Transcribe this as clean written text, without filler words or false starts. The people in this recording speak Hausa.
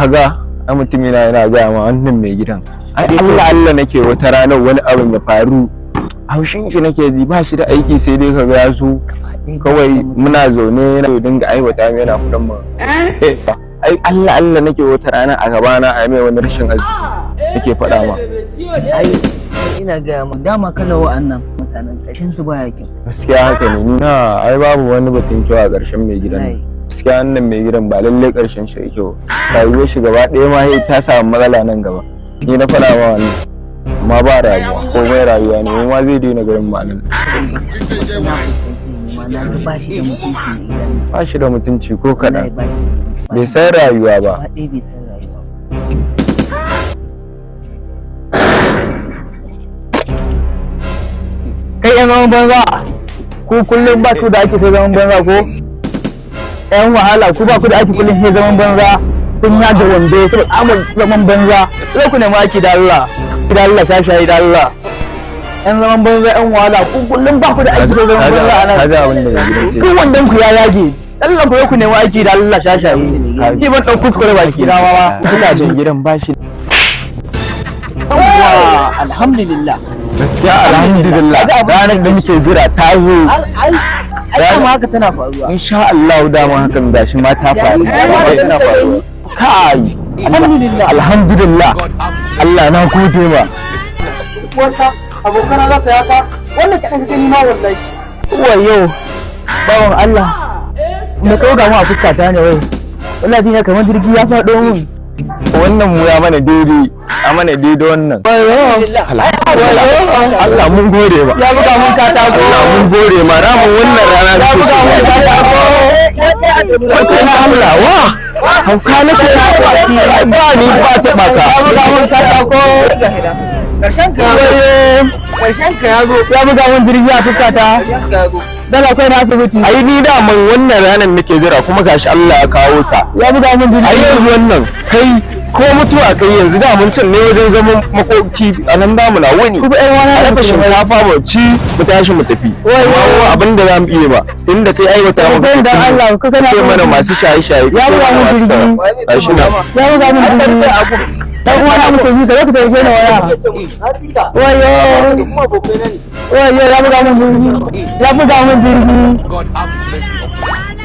Kaga ai mutum yana gaya ma wannan mai gidan, ai Allah Allah nake wata ranar wani abin ya faru. Haushin shi nake ji, ba shi da aiki, sai dai kaga ya zo kawai muna zaune yana dinga aiwata mu, yana kudan mu. Ai Allah Allah nake wata rana a gaba na ai mai wani rashin arziki, nake faɗa ma. Ai ina gaya ma, dama kala wa'annan mutanen ƙarshen su baya kyau. Gaskiya haka ne. Ni na ai babu wani batun kyau a ƙarshen mai gidan nan. Gaskiya wannan mai gidan ba lallai ƙarshen shi kyau, rayuwar shi gaba ɗaya ma sai ta samu matsala nan gaba. Ni na faɗa ma wannan, amma ba rayuwa, komai rayuwa ne, mu ma zai daina garin ma nan. Na fuskanci ma na ga ba shi da mutunci mai gidan nan. Ba shi da mutunci ko kaɗan. Wallahi ba shi da Bai san rayuwa ba. Gaba ɗaya bai san rayuwa ba. Kai, yan zaman banza, ku kullum ba ku da ake sai zaman banza ko yan wahala. Ku ba ku da ake, kullum sai zaman banza. Kun yaga wando saboda amur zaman banza. Sai ku nemi aiki da Allah, da Allah, shashayi da Allah. Yan zaman banza, yan wahala, ku kullum ba ku da aiki sai zaman banza a nan. Kaji abin da mai gidan ce. Duk wandon ku ya yage. Allah ku ku nemi aiki da Allah, shashayi. Ki ban dan kuskure baki na ma kika ce. Mai gidan ba shi Yawwa, alhamdulillah. Gaskiya alhamdulillah, ranar da muke jira ta zo. Ai ai dama haka tana faruwa. Insha Allah, dama hakan gashi ma ta faru, tana faruwa. Kai. Alhamdulillah. Alhamdulillah, Allah na gode ma. Wata abokana za ta yaka wannan kaɗan ka gani ma wallahi. Wayo, bawan Allah, me kawo ga mu a fuska ta ne? Wai wallahi ne kamar jirgi ya faɗo mun. Wannan mu ya mana daidai, ya mana daidai wannan. Wayo. Alhamdulillah, Allah mun gode ma. Ya buga mun katako. Allah mun gode ma, ramin wannan rana Ya da buga mun katako. Wata na Allah wa hauka nake, ai ba ni ba taɓa ka. Ya buga mun katako. Karshen ka ya zo. Wayo. Karshen ka ya zo. Ya buga mun jirgi a fuska ta. Karshen ka ya zo. Dala kai na asibiti. Ai ni daman wannan ranar nake jira, kuma gashi Allah ya kawo ta. Ya buga mun jirgi. Ai yanzu wannan kai ko mutuwa kai yanzu, da mun can ne wajen zaman makoki, a nan damu na wuni. Kuma ƴan wani A dafa shinkafa mu ci, mu tashi mu tafi. Amma abin da za mu iya ba inda kai aiwata mu. Kai dan Allah, ka kana ce mana masu shaye-shaye. Ya buga mun jirgi. Gashi nan. Ya buga mun jirgi. Dan uwana musulmi, ka zo ka taimake ni waya. Wayo. Wayo, ya buga mun jirgi, ya buga mun jirgi. God have mercy upon us.